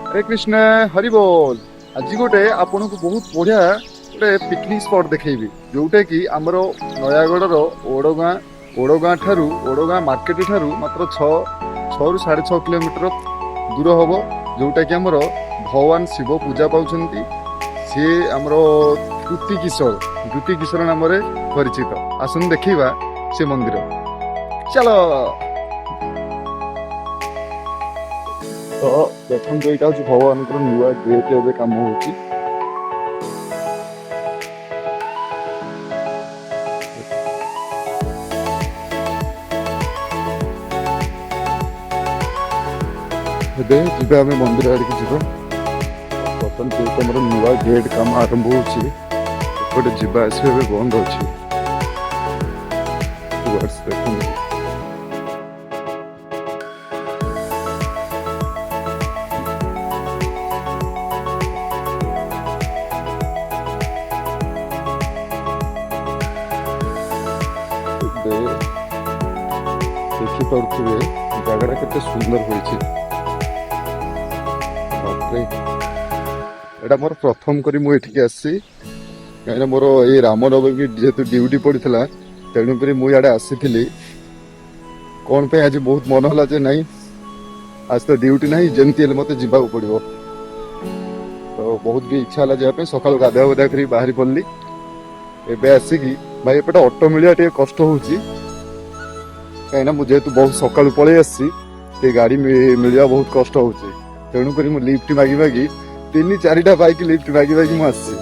ହରେ କୃଷ୍ଣ ହରି ବୋଲ। ଆଜି ଗୋଟେ ଆପଣଙ୍କୁ ବହୁତ ବଢିଆ ଗୋଟେ ପିକନିକ ସ୍ପଟ ଦେଖେଇବି, ଯୋଉଟା କି ଆମର ନୟାଗଡ଼ର ଓଡ଼ଗାଁ ଓଡ଼ଗାଁ ଠାରୁ ଓଡ଼ଗାଁ ମାର୍କେଟ ଠାରୁ ମାତ୍ର 6ରୁ 6.5 କିଲୋମିଟର ଦୂର ହବ, ଯୋଉଟା କି ଆମର ଭଗବାନ ଶିବ ପୂଜା ପାଉଛନ୍ତି। ସିଏ ଆମର ଦ୍ୟୁତି କିଶୋର ଦ୍ୟୁତି କିଶୋର ନାମରେ ପରିଚିତ। ଆସନ୍ତୁ ଦେଖିବା ସେ ମନ୍ଦିର, ଚାଲ। ତ ଦେଖନ୍ତୁ, ଏଇଟା ହଉଛି ଭଗବାନଙ୍କର ନୂଆ ଗେଟ୍, ଏବେ କାମ ହଉଛି। ଏବେ ଯିବା, ଆମେ ମନ୍ଦିର ଆଡ଼ିକି ଯିବା। ବର୍ତ୍ତମାନ ଯେହେତୁ ଆମର ନୂଆ ଗେଟ୍ କାମ ଆରମ୍ଭ ହଉଛି, ଏପଟେ ଯିବା ଆସିବା ଏବେ ବନ୍ଦ ଅଛି। ଦେଖନ୍ତୁ, ଏବେ ଦେଖିପାରୁଥିବେ ଜାଗାଟା କେତେ ସୁନ୍ଦର ହୋଇଛି। ବାପରେ, ଏଇଟା ମୋର ପ୍ରଥମ କରି ମୁଁ ଏଠିକି ଆସିଛି, କାହିଁକିନା ମୋର ଏଇ ରାମନବମୀ ଯେହେତୁ ଡ୍ୟୁଟି ପଡ଼ିଥିଲା, ତେଣୁକରି ମୁଁ ଇଆଡ଼େ ଆସିଥିଲି। କ'ଣ ପାଇଁ ଆଜି ବହୁତ ମନ ହେଲା ଯେ ନାଇଁ, ଆଜି ତ ଡ୍ୟୁଟି ନାହିଁ, ଯେମିତି ହେଲେ ମୋତେ ଯିବାକୁ ପଡ଼ିବ। ତ ବହୁତ ବି ଇଚ୍ଛା ହେଲା ଯିବା ପାଇଁ। ସକାଳୁ ଗାଧୁଆ ଗାଧୁଆ କରି ବାହାରି ପଡ଼ିଲି। ଏବେ ଆସିକି ଭାଇ, ଏପଟେ ଅଟୋ ମିଳିବା ଟିକେ କଷ୍ଟ ହଉଛି, କାହିଁକିନା ମୁଁ ଯେହେତୁ ବହୁତ ସକାଳୁ ପଳେଇ ଆସିଛି, ଟିକେ ଗାଡ଼ି ମିଳିବା ବହୁତ କଷ୍ଟ ହଉଛି। ତେଣୁକରି ମୁଁ ଲିଫ୍ଟ ମାଗି ମାଗି, ତିନି ଚାରିଟା ବାଇକ୍ ଲିଫ୍ଟ ମାଗି ମାଗି ମୁଁ ଆସିଛି।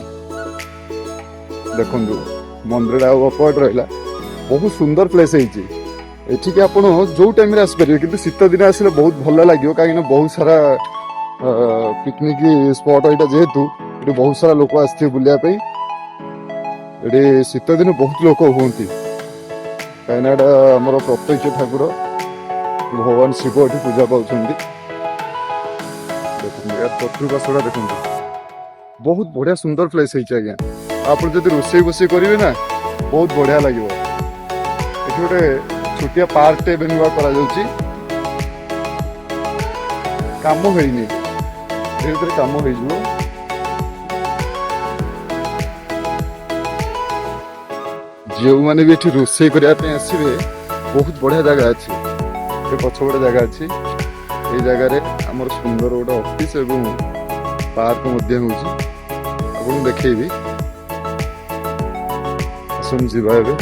ଦେଖନ୍ତୁ, ମନ୍ଦିରଟା ଆଉ ଅପଟ ରହିଲା। ବହୁତ ସୁନ୍ଦର ପ୍ଲେସ୍ ହେଇଛି। ଏଠିକି ଆପଣ ଯୋଉ ଟାଇମରେ ଆସିପାରିବେ, କିନ୍ତୁ ଶୀତ ଦିନ ଆସିଲେ ବହୁତ ଭଲ ଲାଗିବ, କାହିଁକିନା ବହୁତ ସାରା ପିକନିକ ସ୍ପଟ ଏଇଟା। ଯେହେତୁ ଏଠି ବହୁତ ସାରା ଲୋକ ଆସିଥିବେ ବୁଲିବା ପାଇଁ, ଏଠି ଶୀତ ଦିନ ବହୁତ ଲୋକ ହୁଅନ୍ତି, କାହିଁକିନା ଏଇଟା ଆମର ପ୍ରତ୍ୟକ୍ଷ ଠାକୁର ଭଗବାନ ଶିବ ଏଠି ପୂଜା ପାଉଛନ୍ତି। ଦେଖନ୍ତୁ, ୟାର ଚତୁର୍ପାର୍ଶ୍ୱଟା ଦେଖନ୍ତୁ, ବହୁତ ବଢିଆ ସୁନ୍ଦର ପ୍ଲେସ୍ ହେଇଛି ଆଜ୍ଞା। ଆପଣ ଯଦି ରୋଷେଇ ବୋଷେଇ କରିବେ ନା, ବହୁତ ବଢିଆ ଲାଗିବ। ଏଠି ଗୋଟେ ଛୋଟିଆ ପାର୍କଟେ ଏବେ ନୂଆ କରାଯାଉଛି, କାମ ହେଇନି, ଧୀରେ ଧୀରେ କାମ ହେଇଯିବ। ଯେଉଁମାନେ ବି ଏଠି ରୋଷେଇ କରିବା ପାଇଁ ଆସିବେ, ବହୁତ ବଢିଆ ଜାଗା ଅଛି। ଏ ପଛପଟେ ଜାଗା ଅଛି। ଏଇ ଜାଗାରେ ଆମର ସୁନ୍ଦର ଗୋଟେ ଅଫିସ ଏବଂ ପାର୍କ ମଧ୍ୟ ହେଉଛି, ଆପଣଙ୍କୁ ଦେଖେଇବି। ଆସନ୍ତୁ ଯିବା ଏବେ।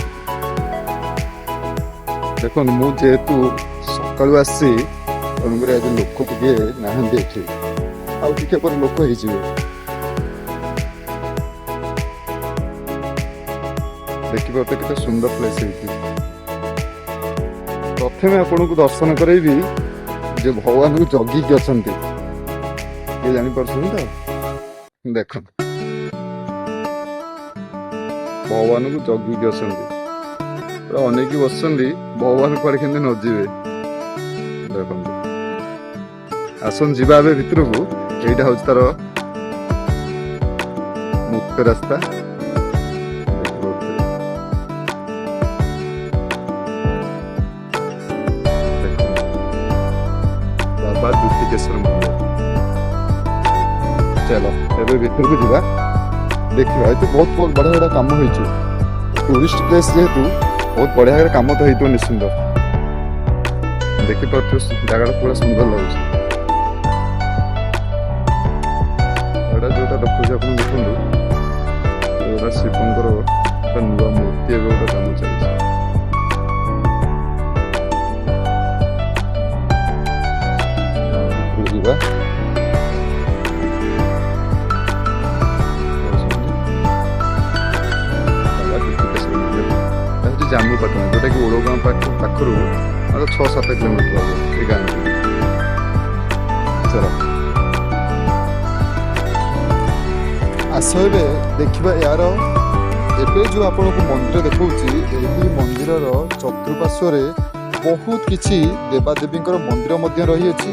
ଦେଖନ୍ତୁ, ମୁଁ ଯେହେତୁ ସକାଳୁ ଆସିଛି, ତେଣୁକରି ଆଜି ଲୋକ ଟିକେ ନାହାନ୍ତି ଏଠି। ଆଉ ଟିକେ ପରେ ଲୋକ ହେଇଯିବେ। ଦେଖିପାରୁଥିବେ କେତେ ସୁନ୍ଦର ପ୍ଲେସ୍ ହେଇଛି। ପ୍ରଥମେ ଆପଣଙ୍କୁ ଦର୍ଶନ କରେଇବି ଯେ ଭଗବାନଙ୍କୁ ଜଗିକି ଅଛନ୍ତି କିଏ, ଜାଣିପାରୁଛନ୍ତି ତ? ଦେଖନ୍ତୁ, ଭଗବାନଙ୍କୁ ଜଗିକି ଅଛନ୍ତି, ପୁରା ଅନେଇକି ବସିଛନ୍ତି ଭଗବାନ କୁଆଡେ କେମିତି ନ ଯିବେ। ଦେଖନ୍ତୁ, ଆସନ୍ତୁ ଯିବା ଏବେ ଭିତରକୁ। ଏଇଟା ହଉଛି ତାର ମୁଖ୍ୟ ରାସ୍ତା, ଦେଖିପାରୁଥିବେ। ଦେଖନ୍ତୁ, ବାବା ଦ୍ୟୁତିକେଶ୍ୱର ମନ୍ଦିର। ଚାଲ, ଏବେ ଭିତରକୁ ଯିବା, ଦେଖିବା। ଏଠି ବହୁତ ବହୁତ ବଢିଆ ବଢିଆ କାମ ହେଇଛି। ଟୁରିଷ୍ଟ ପ୍ଲେସ୍ ଯେହେତୁ, ବହୁତ ବଢିଆ ଭାବରେ କାମ ତ ହେଇଥିବ ନିଶ୍ଚିନ୍ତ। ଦେଖିପାରୁଥିବେ, ଜାଗାଟା ପୁରା ସୁନ୍ଦର ଲାଗୁଛି। ଏଇଟା ଯୋଉଟା ଦେଖୁଛି ଆପଣ, ଦେଖନ୍ତୁ, ଏଇଟା ଶିବଙ୍କର ଗୋଟେ ନୂଆ ମୂର୍ତ୍ତି, ଏବେ ଗୋଟେ କାମ ଚାଲିଛି। ଭିତରକୁ ଯିବା। ବାବା ଦ୍ୟୁତିକେଶ୍ୱର ମନ୍ଦିର, ଏଟା ହଉଛି ଜାମୁପାଟଣା, ଯୋଉଟା କି ଓଡ଼ଗାଁ ପାଖରୁ ମାତ୍ର 6-7 କିଲୋମିଟର ହବ ଏ ଗାଁକୁ। ଚାଲ, ଆସ ଏବେ ଦେଖିବା ୟାର। ଏବେ ଯୋଉ ଆପଣଙ୍କୁ ମନ୍ଦିର ଦେଖଉଛି, ଏହି ମନ୍ଦିରର ଚତୁଃପାର୍ଶ୍ୱରେ ବହୁତ କିଛି ଦେବାଦେବୀଙ୍କର ମନ୍ଦିର ମଧ୍ୟ ରହିଅଛି,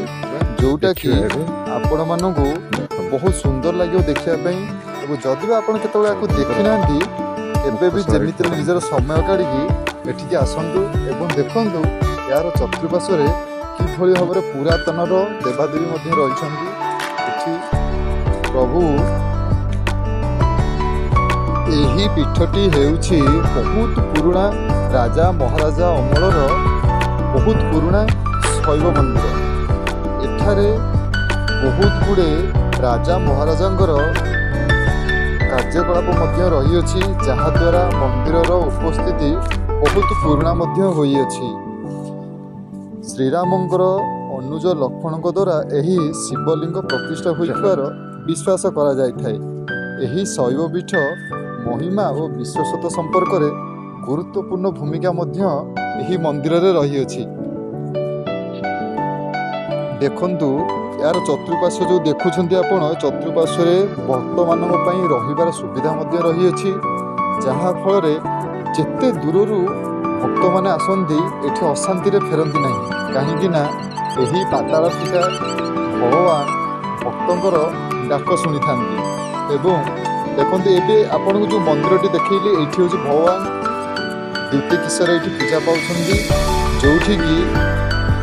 ଯୋଉଟା କି ଦେଖିବା ଏବେ। ଆପଣମାନଙ୍କୁ ଦେଖନ୍ତୁ, ବହୁତ ସୁନ୍ଦର ଲାଗିବ ଦେଖିବା ପାଇଁ। ଏବଂ ଯଦି ବି ଆପଣ କେତେବେଳେ ୟାକୁ ଦେଖିନାହାନ୍ତି, କେବେ ବି ଯେମିତି ହେଲେ ନିଜର ସମୟ କାଢ଼ିକି ଏଠିକି ଆସନ୍ତୁ ଏବଂ ଦେଖନ୍ତୁ ଏହାର ଚତୁଃପାର୍ଶ୍ୱରେ କିଭଳି ଭାବରେ ପୁରାତନର ଦେବାଦେବୀ ମଧ୍ୟ ରହିଛନ୍ତି। ଏଠି ପ୍ରଭୁ ଏହି ପୀଠଟି ହେଉଛି ବହୁତ ପୁରୁଣା, ରାଜା ମହାରାଜା ଅମଳର ବହୁତ ପୁରୁଣା ଶୈବ ମନ୍ଦିର। ଏଠାରେ ବହୁତ ଗୁଡ଼ିଏ ରାଜା ମହାରାଜାଙ୍କର କାର୍ଯ୍ୟକଳାପ ମଧ୍ୟ ରହିଅଛି, ଯାହାଦ୍ୱାରା ମନ୍ଦିରର ଉପସ୍ଥିତି ବହୁତ ପୁରୁଣା ମଧ୍ୟ ହୋଇଅଛି। ଶ୍ରୀରାମଙ୍କର ଅନୁଜ ଲକ୍ଷ୍ମଣଙ୍କ ଦ୍ୱାରା ଏହି ଶିବଲିଙ୍ଗ ପ୍ରତିଷ୍ଠା ହୋଇଥିବାର ବିଶ୍ୱାସ କରାଯାଇଥାଏ। ଏହି ଶୈବପୀଠ ମହିମା ଓ ବିଶ୍ୱସତା ସମ୍ପର୍କରେ ଗୁରୁତ୍ୱପୂର୍ଣ୍ଣ ଭୂମିକା ମଧ୍ୟ ଏହି ମନ୍ଦିରରେ ରହିଅଛି। ଦେଖନ୍ତୁ, ଏହାର ଚତୁଃପାର୍ଶ୍ୱ ଯେଉଁ ଦେଖୁଛନ୍ତି ଆପଣ, ଚତୁଃପାର୍ଶ୍ୱରେ ଭକ୍ତମାନଙ୍କ ପାଇଁ ରହିବାର ସୁବିଧା ମଧ୍ୟ ରହିଅଛି, ଯାହାଫଳରେ ଯେତେ ଦୂରରୁ ଭକ୍ତମାନେ ଆସନ୍ତି ଏଠି ଅଶାନ୍ତିରେ ଫେରନ୍ତି ନାହିଁ। କାହିଁକି ନା ଏହି ପାତାଳ ଫିଟା ଭଗବାନ ଭକ୍ତଙ୍କର ଡାକ ଶୁଣିଥାନ୍ତି। ଏବଂ ଦେଖନ୍ତୁ, ଏବେ ଆପଣଙ୍କୁ ଯେଉଁ ମନ୍ଦିରଟି ଦେଖେଇଲି, ଏଇଠି ହେଉଛି ଭଗବାନ ଦ୍ୱିତୀୟ କିଶୋର ଏଇଠି ପୂଜା ପାଉଛନ୍ତି। ଯେଉଁଠିକି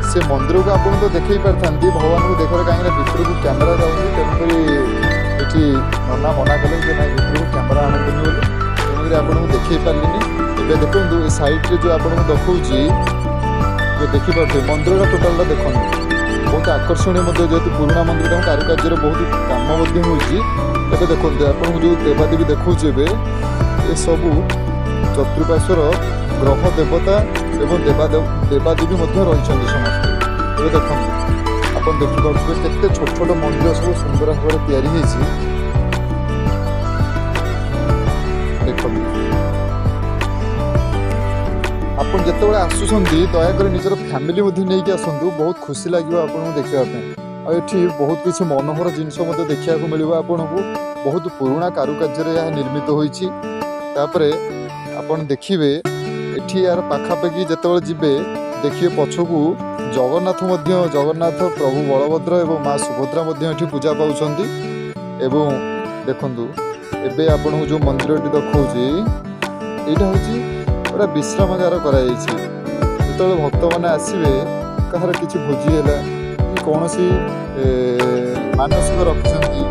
ସେ ମନ୍ଦିରକୁ ଆପଣ ତ ଦେଖେଇ ପାରିଥାନ୍ତି ଭଗବାନଙ୍କୁ ଦେଖିଲେ, କାହିଁକିନା ଭିତରକୁ କ୍ୟାମେରା ଯାଉନି। ତେଣୁକରି ଏଠି ନନା ମନା କଲେ ଯେ ନାଇଁ, ଭିତରକୁ କ୍ୟାମେରା ଆଣନ୍ତୁନି ବୋଲି। ତେଣୁକରି ଆପଣଙ୍କୁ ଦେଖେଇ ପାରିଲିନି। ଏବେ ଦେଖନ୍ତୁ, ଏ ସାଇଡ଼୍ରେ ଯେଉଁ ଆପଣଙ୍କୁ ଦେଖାଉଛି, ଏବେ ଦେଖିପାରୁଥିବେ ମନ୍ଦିରଟା ଟୋଟାଲଟା। ଦେଖନ୍ତୁ, ବହୁତ ଆକର୍ଷଣୀୟ ମଧ୍ୟ, ଯେହେତୁ ପୁରୁଣା ମନ୍ଦିର, ତେଣୁ କାରୁକାର୍ଯ୍ୟର ବହୁତ କାମ ମଧ୍ୟ ହେଉଛି। ଏବେ ଦେଖନ୍ତୁ, ଆପଣଙ୍କୁ ଯେଉଁ ଦେବାଦେବୀ ଦେଖାଉଛି ଏବେ, ଏସବୁ ଚତୁଃପାର୍ଶ୍ୱର ଗ୍ରହ ଦେବତା ଏବଂ ଦେବାଦେବୀ ମଧ୍ୟ ରହିଛନ୍ତି ସମସ୍ତେ। ଏବେ ଦେଖନ୍ତୁ, ଆପଣ ଦେଖିପାରୁଥିବେ କେତେ ଛୋଟ ଛୋଟ ମନ୍ଦିର ସବୁ ସୁନ୍ଦର ଭାବରେ ତିଆରି ହେଇଛି। ଦେଖନ୍ତୁ, ଆପଣ ଯେତେବେଳେ ଆସୁଛନ୍ତି ଦୟାକରି ନିଜର ଫ୍ୟାମିଲି ମଧ୍ୟ ନେଇକି ଆସନ୍ତୁ। ବହୁତ ଖୁସି ଲାଗିବ ଆପଣଙ୍କୁ ଦେଖିବା ପାଇଁ। ଆଉ ଏଠି ବହୁତ କିଛି ମନୋହର ଜିନିଷ ମଧ୍ୟ ଦେଖିବାକୁ ମିଳିବ ଆପଣଙ୍କୁ। ବହୁତ ପୁରୁଣା କାରୁକାର୍ଯ୍ୟରେ ଏହା ନିର୍ମିତ ହୋଇଛି। ତାପରେ ଆପଣ ଦେଖିବେ, ଏଠି ଏହାର ପାଖାପାଖି ଯେତେବେଳେ ଯିବେ ଦେଖିବେ ପଛକୁ ଜଗନ୍ନାଥ ମଧ୍ୟ, ଜଗନ୍ନାଥ ପ୍ରଭୁ ବଳଭଦ୍ର ଏବଂ ମା ସୁଭଦ୍ରା ମଧ୍ୟ ଏଠି ପୂଜା ପାଉଛନ୍ତି। ଏବଂ ଦେଖନ୍ତୁ, ଏବେ ଆପଣଙ୍କୁ ଯେଉଁ ମନ୍ଦିରଟି ଦେଖାଉଛି, ଏଇଟା ହେଉଛି ଗୋଟେ ବିଶ୍ରାମାଗାର କରାଯାଇଛି। ଯେତେବେଳେ ଭକ୍ତମାନେ ଆସିବେ, କାହାର କିଛି ଭୋଜି ହେଲା କି କୌଣସି ମାନସିକ ରଖିଛନ୍ତି,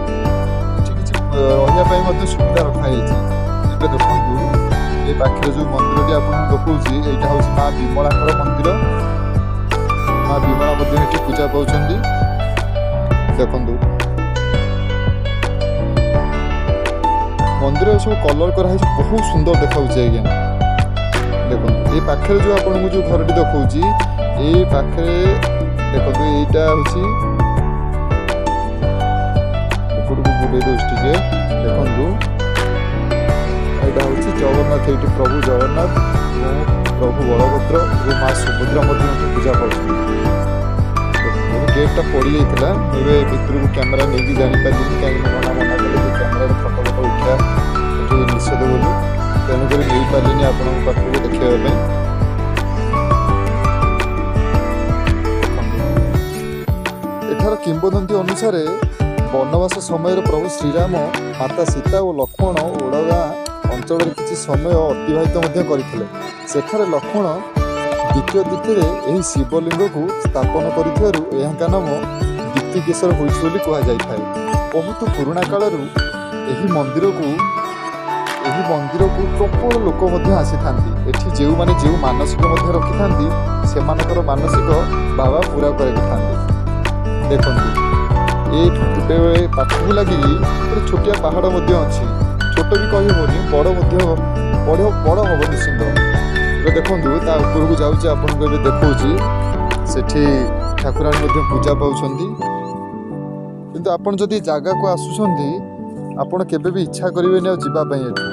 ଏଠି କିଛି ରହିବା ପାଇଁ ମଧ୍ୟ ସୁବିଧା ରଖାଯାଇଛି। ଏବେ ଦେଖନ୍ତୁ, ଏ ପାଖରେ ଯେଉଁ ମନ୍ଦିରଟି ଆପଣଙ୍କୁ ଦେଖାଉଛି, ଏଇଟା ହେଉଛି ମା ବିମଳାଙ୍କର ମନ୍ଦିର। ମା ବିମଳା ମଧ୍ୟ ଏଠି ପୂଜା ପାଉଛନ୍ତି। ଦେଖନ୍ତୁ, ମନ୍ଦିରରେ ସବୁ କଲର କରାହେଇଛି, ବହୁତ ସୁନ୍ଦର ଦେଖାଉଛି ଆଜ୍ଞା। ଦେଖନ୍ତୁ, ଏଇ ପାଖରେ ଯେଉଁ ଆପଣଙ୍କୁ ଯେଉଁ ଘରଟି ଦେଖାଉଛି, ଏଇ ପାଖରେ ଦେଖନ୍ତୁ, ଏଇଟା ହେଉଛି, ଏପଟକୁ ବୁଲେଇ ଦେଉଛି ଟିକେ। ଦେଖନ୍ତୁ, ଏଇଟା ହେଉଛି ଜଗନ୍ନାଥ। ଏଇଠି ପ୍ରଭୁ ଜଗନ୍ନାଥ ଏବଂ ପ୍ରଭୁ ବଳଭଦ୍ର ଏବଂ ମା ସୁଭଦ୍ରା ମଧ୍ୟ ଏଠି ପୂଜା ପାଉଛନ୍ତି। ଗେଟ୍ଟା ପଡ଼ିଯାଇଥିଲା, ଏବେ ଭିତରକୁ କ୍ୟାମେରା ନେଇକି ଜାଣିପାରିଲିନି, କାହିଁକି ମନା ମନା କଲେ ଯେ କ୍ୟାମେରାରେ ଫଟୋ ଫଟୋ ଉଠିବା ଏଠି ନିଷେଧ ବୋଲି। ତେଣୁକରି ନେଇପାରିଲିନି ଆପଣଙ୍କ ପାଖକୁ ଦେଖେଇବା ପାଇଁ। ଦେଖନ୍ତୁ, ଏଠାର କିମ୍ବଦନ୍ତୀ ଅନୁସାରେ ବନବାସ ସମୟରେ ପ୍ରଭୁ ଶ୍ରୀରାମ, ମାତା ସୀତା ଓ ଲକ୍ଷ୍ମଣ ଓଡ଼ଗାଁ ଅଞ୍ଚଳରେ କିଛି ସମୟ ଅତିବାହିତ ମଧ୍ୟ କରିଥିଲେ। ସେଠାରେ ଲକ୍ଷ୍ମଣ ଦ୍ୱିତୀୟ ତିଥିରେ ଏହି ଶିବଲିଙ୍ଗକୁ ସ୍ଥାପନ କରିଥିବାରୁ ଏହାଙ୍କ ନାମ ଦ୍ୱିତୀକେଶ୍ୱର ହୋଇଛି ବୋଲି କୁହାଯାଇଥାଏ। ବହୁତ ପୁରୁଣା କାଳରୁ ଏହି ମନ୍ଦିରକୁ ପ୍ରବଳ ଲୋକ ମଧ୍ୟ ଆସିଥାନ୍ତି। ଏଠି ଯେଉଁମାନେ ଯେଉଁ ମାନସିକ ମଧ୍ୟ ରଖିଥାନ୍ତି, ସେମାନଙ୍କର ମାନସିକ ବାବା ପୁରା କରିଥାନ୍ତି। ଦେଖନ୍ତୁ, ଏ ଏବେ ପାଖକୁ ଲାଗିକି ଗୋଟେ ଛୋଟିଆ ପାହାଡ଼ ମଧ୍ୟ ଅଛି। ଛୋଟ ବି କହିହେବନି, ବଡ଼ ମଧ୍ୟ, ବଡ଼ ବଡ଼ ହବ ନିଶ୍ଚିନ୍ତ। ଏବେ ଦେଖନ୍ତୁ, ତା ଉପରକୁ ଯାଉଛି, ଆପଣଙ୍କୁ ଏବେ ଦେଖାଉଛି। ସେଠି ଠାକୁରାଣୀ ମଧ୍ୟ ପୂଜା ପାଉଛନ୍ତି। କିନ୍ତୁ ଆପଣ ଯଦି ଜାଗାକୁ ଆସୁଛନ୍ତି, ଆପଣ କେବେ ବି ଇଚ୍ଛା କରିବେନି ଆଉ ଯିବା ପାଇଁ ଏଠୁ।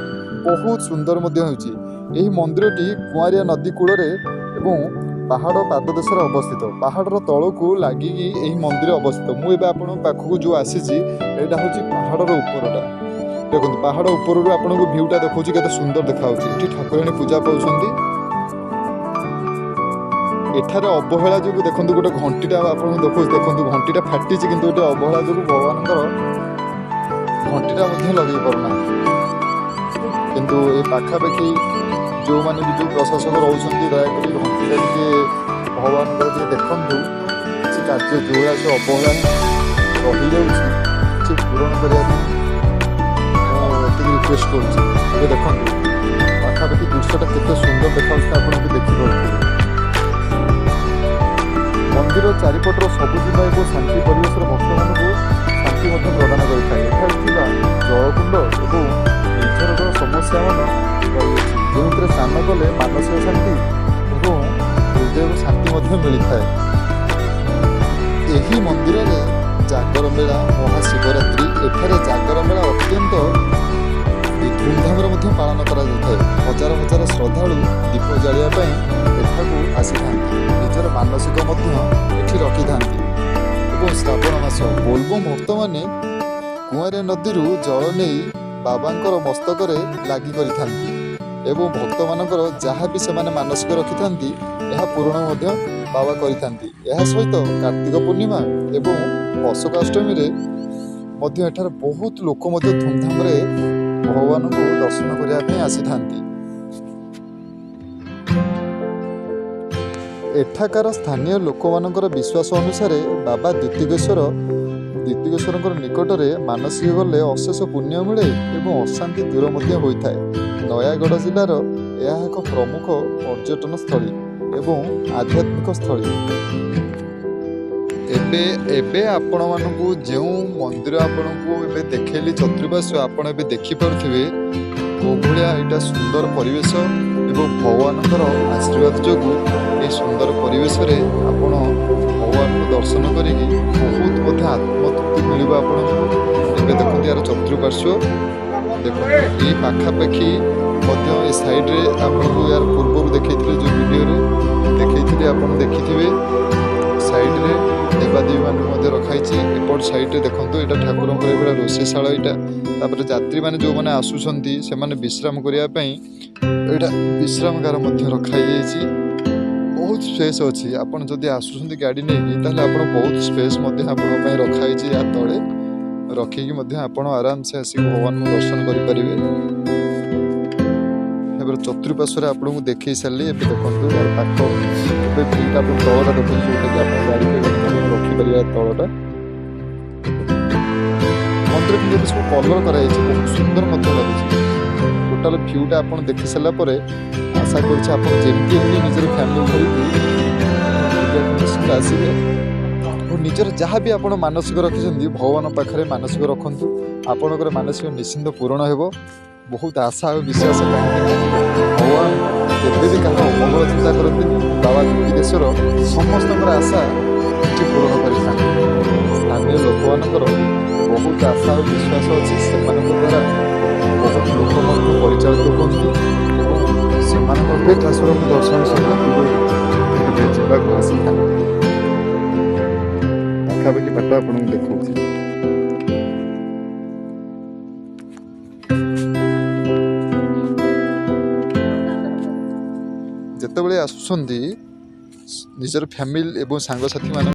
ବହୁତ ସୁନ୍ଦର ମଧ୍ୟ ହେଉଛି। ଏହି ମନ୍ଦିରଟି କୁଆଁରିଆ ନଦୀ କୂଳରେ ଏବଂ ପାହାଡ଼ ପାଦଦେଶରେ ଅବସ୍ଥିତ। ପାହାଡ଼ର ତଳକୁ ଲାଗିକି ଏହି ମନ୍ଦିର ଅବସ୍ଥିତ। ମୁଁ ଏବେ ଆପଣଙ୍କ ପାଖକୁ ଯେଉଁ ଆସିଛି, ଏଇଟା ହେଉଛି ପାହାଡ଼ର ଉପରଟା। ଦେଖନ୍ତୁ, ପାହାଡ଼ ଉପରରୁ ଆପଣଙ୍କୁ ଭିଉଟା ଦେଖାଉଛି, କେତେ ସୁନ୍ଦର ଦେଖାଯାଉଛି। ଏଠି ଠାକୁରାଣୀ ପୂଜା ପାଉଛନ୍ତି। ଏଠାରେ ଅବହେଳା ଯୋଗୁଁ ଦେଖନ୍ତୁ, ଗୋଟେ ଘଣ୍ଟିଟା ଆପଣଙ୍କୁ ଦେଖାଉଛି। ଦେଖନ୍ତୁ, ଘଣ୍ଟିଟା ଫାଟିଛି, କିନ୍ତୁ ଏଠି ଅବହେଳା ଯୋଗୁଁ ଭଗବାନଙ୍କର ଘଣ୍ଟିଟା ମଧ୍ୟ ଲଗେଇ ପାରୁନାହାନ୍ତି। କିନ୍ତୁ ଏ ପାଖାପାଖି ଯେଉଁମାନେ ବି ଯେଉଁ ପ୍ରଶାସକ ରହୁଛନ୍ତି, ଦୟାକରି ଘଣ୍ଟିଟା ଟିକେ ଭଗବାନଙ୍କର ଟିକେ ଦେଖନ୍ତୁ। କିଛି କାର୍ଯ୍ୟ ଯେଉଁଗୁଡ଼ା ସବୁ ଅବହେଳା ରହିଯାଉଛି, ପୂରଣ କରିବା ପାଇଁ ମୁଁ ଏତିକି ରିକ୍ୱେଷ୍ଟ କରୁଛି। ଏବେ ଦେଖନ୍ତୁ ପାଖାପାଖି ଦୃଶ୍ୟଟା କେତେ ସୁନ୍ଦର ଦେଖାଯାଉଛି, ଆପଣ ବି ଦେଖିପାରୁଥିବେ। ମନ୍ଦିର ଚାରିପଟର ସବୁଜିମା ଏବଂ ଶାନ୍ତି ପରିବେଶର ଭକ୍ତମାନଙ୍କୁ ଶାନ୍ତି ମଧ୍ୟ ପ୍ରଦାନ କରିଥାଏ। ଏଠାରେ ଥିବା ଜଳକୁଣ୍ଡ ଏବଂ ନିର୍ଝରର ସମସ୍ୟାମାନ ରହିଅଛି, ଯେଉଁଥିରେ ସ୍ନାନ କଲେ ମାନସିକ ଶାନ୍ତି ଏବଂ ହୃଦୟକୁ ଶାନ୍ତି ମଧ୍ୟ ମିଳିଥାଏ। ଏହି ମନ୍ଦିରରେ ଜାଗର ମେଳା, ମହାଶିବରାତ୍ରି, ଏଠାରେ ଜାଗର ମେଳା ଅତ୍ୟନ୍ତ ଧୁମଧାମରେ ମଧ୍ୟ ପାଳନ କରାଯାଇଥାଏ। ହଜାର ହଜାର ଶ୍ରଦ୍ଧାଳୁ ଦୀପ ଜାଳିବା ପାଇଁ ଏଠାକୁ ଆସିଥାନ୍ତି, ନିଜର ମାନସିକ ମଧ୍ୟ ଏଠି ରଖିଥାନ୍ତି। ଏବଂ ଶ୍ରାବଣ ମାସ ବୋଲବମ୍ ଭକ୍ତମାନେ କୁଆଁରିଆ ନଦୀରୁ ଜଳ ନେଇ ବାବାଙ୍କର ମସ୍ତକରେ ଲାଗି କରିଥାନ୍ତି ଏବଂ ଭକ୍ତମାନଙ୍କର ଯାହା ବି ସେମାନେ ମାନସିକ ରଖିଥାନ୍ତି ଏହା ପୂରଣ ମଧ୍ୟ ବାବା କରିଥାନ୍ତି। ଏହା ସହିତ କାର୍ତ୍ତିକ ପୂର୍ଣ୍ଣିମା ଏବଂ ଅଶୋକାଷ୍ଟମୀରେ ମଧ୍ୟ ଏଠାରେ ବହୁତ ଲୋକ ମଧ୍ୟ ଧୁମଧାମରେ ଭଗବାନଙ୍କୁ ଦର୍ଶନ କରିବା ପାଇଁ ଆସିଥାନ୍ତି। ଏଠାକାର ସ୍ଥାନୀୟ ଲୋକମାନଙ୍କର ବିଶ୍ୱାସ ଅନୁସାରେ ବାବା ଦ୍ୱିତିକେଶ୍ୱରଙ୍କର ନିକଟରେ ମାନସିକ କଲେ ଅଶେଷ ପୁଣ୍ୟ ମିଳେ ଏବଂ ଅଶାନ୍ତି ଦୂର ମଧ୍ୟ ହୋଇଥାଏ। ନୟାଗଡ଼ ଜିଲ୍ଲାର ଏହା ଏକ ପ୍ରମୁଖ ପର୍ଯ୍ୟଟନ ସ୍ଥଳୀ ଏବଂ ଆଧ୍ୟାତ୍ମିକ ସ୍ଥଳୀ। ଏବେ ଏବେ ଆପଣମାନଙ୍କୁ ଯେଉଁ ମନ୍ଦିର ଆପଣଙ୍କୁ ଏବେ ଦେଖେଇଲି ଚତୁଃପାର୍ଶ୍ୱ, ଆପଣ ଏବେ ଦେଖିପାରୁଥିବେ କୋଉ ଭଳିଆ ଏଇଟା ସୁନ୍ଦର ପରିବେଶ ଏବଂ ଭଗବାନଙ୍କର ଆଶୀର୍ବାଦ ଯୋଗୁଁ ଏହି ସୁନ୍ଦର ପରିବେଶରେ ଆପଣ ଭଗବାନଙ୍କୁ ଦର୍ଶନ କରିକି ବହୁତ ମଧ୍ୟ ଆତ୍ମତୃପ୍ତି ମିଳିବ ଆପଣଙ୍କୁ। ଏବେ ଦେଖନ୍ତୁ ଏହାର ଚତୁଃପାର୍ଶ୍ୱ ଦେଖନ୍ତୁ, ଏଇ ପାଖାପାଖି ମଧ୍ୟ ଏ ସାଇଡ଼ରେ ଆପଣଙ୍କୁ ଏହାର ପୂର୍ବରୁ ଦେଖେଇଥିଲି, ଯେଉଁ ଭିଡ଼ିଓରେ ଦେଖେଇଥିଲି ଆପଣ ଦେଖିଥିବେ। ସାଇଡ଼ରେ ଦେବାଦେବୀମାନଙ୍କୁ ମଧ୍ୟ ରଖାହେଇଛି। ଏପଟ ସାଇଡ଼ରେ ଦେଖନ୍ତୁ ଏଇଟା ଠାକୁରଙ୍କର ଏଇଭଳିଆ ରୋଷେଇଶାଳ ଏଇଟା। ତାପରେ ଯାତ୍ରୀମାନେ ଯେଉଁମାନେ ଆସୁଛନ୍ତି ସେମାନେ ବିଶ୍ରାମ କରିବା ପାଇଁ ଏଇଟା ବିଶ୍ରାମଗାର ମଧ୍ୟ ରଖାଯାଇଛି। ବହୁତ ସ୍ପେସ୍ ଅଛି। ଆପଣ ଯଦି ଆସୁଛନ୍ତି ଗାଡ଼ି ନେଇକି ତାହେଲେ ଆପଣ ବହୁତ ସ୍ପେସ୍ ମଧ୍ୟ ଆପଣଙ୍କ ପାଇଁ ରଖାହେଇଛି। ୟା ତଳେ ରଖିକି ମଧ୍ୟ ଆପଣ ଆରାମସେ ଆସିକି ଭଗବାନଙ୍କୁ ଦର୍ଶନ କରିପାରିବେ। ଏବେ ଚତୁଃପାର୍ଶ୍ୱରେ ଆପଣଙ୍କୁ ଦେଖେଇ ସାରିଲି। ଏବେ ଦେଖନ୍ତୁ ଏହାର ପାଖ ଏବେ ଭିଉଟା ଆପଣ ତଳଟା ଦେଖନ୍ତୁ, ଯେଉଁଟାକି ଆପଣ ଗାଡ଼ି ଫାଡ଼ି ରଖିପାରିବେ ତଳଟା। ମନ୍ଦିର କିନ୍ତୁ ଏବେ ସବୁ କଲର୍ କରାଯାଇଛି, ବହୁତ ସୁନ୍ଦର ମଧ୍ୟ ଲାଗୁଛି। ଟୋଟାଲ ଭିଉଟା ଆପଣ ଦେଖି ସାରିଲା ପରେ ଆଶା କରୁଛି ଆପଣ ଯେମିତି ହେଲେ ନିଜର ଫ୍ୟାମିଲି ଧରିକି ବୁଲିବାକୁ ନିଶ୍ଚିତ ଆସିବେ ଓ ନିଜର ଯାହା ବି ଆପଣ ମାନସିକ ରଖିଛନ୍ତି ଭଗବାନଙ୍କ ପାଖରେ ମାନସିକ ରଖନ୍ତୁ, ଆପଣଙ୍କର ମାନସିକ ନିଶ୍ଚିନ୍ତ ପୂରଣ ହେବ। ବହୁତ ଆଶା ଆଉ ବିଶ୍ୱାସ, କାହିଁକି ଭଗବାନ କେବେ ବି କାହାର ଅମଙ୍ଗଳ ଚିନ୍ତା କରନ୍ତିନି। ବାବା ଦ୍ୱିତିକେଶ୍ୱର ସମସ୍ତଙ୍କର ଆଶା ଏଠି ପୂରଣ କରିଥାନ୍ତି। ସ୍ଥାନୀୟ ଲୋକମାନଙ୍କର ବହୁତ ଆଶା ଆଉ ବିଶ୍ୱାସ ଅଛି, ସେମାନଙ୍କ ଦ୍ୱାରା ବହୁତ ଲୋକ ମଧ୍ୟ ପରିଚାଳିତ ହୁଅନ୍ତି ଏବଂ ସେମାନଙ୍କ ଠାକୁରଙ୍କୁ ଦର୍ଶନ ସରିଲା ଏବେ ଯିବାକୁ ଆସିଥାନ୍ତି। ପାଖାପାଖି ବାଟ ଆପଣଙ୍କୁ ଦେଖାଉଛି। ଯେତେବେଳେ ଆସୁଛନ୍ତି ନିଜର ଫ୍ୟାମିଲି ଏବଂ ସାଙ୍ଗସାଥିମାନଙ୍କ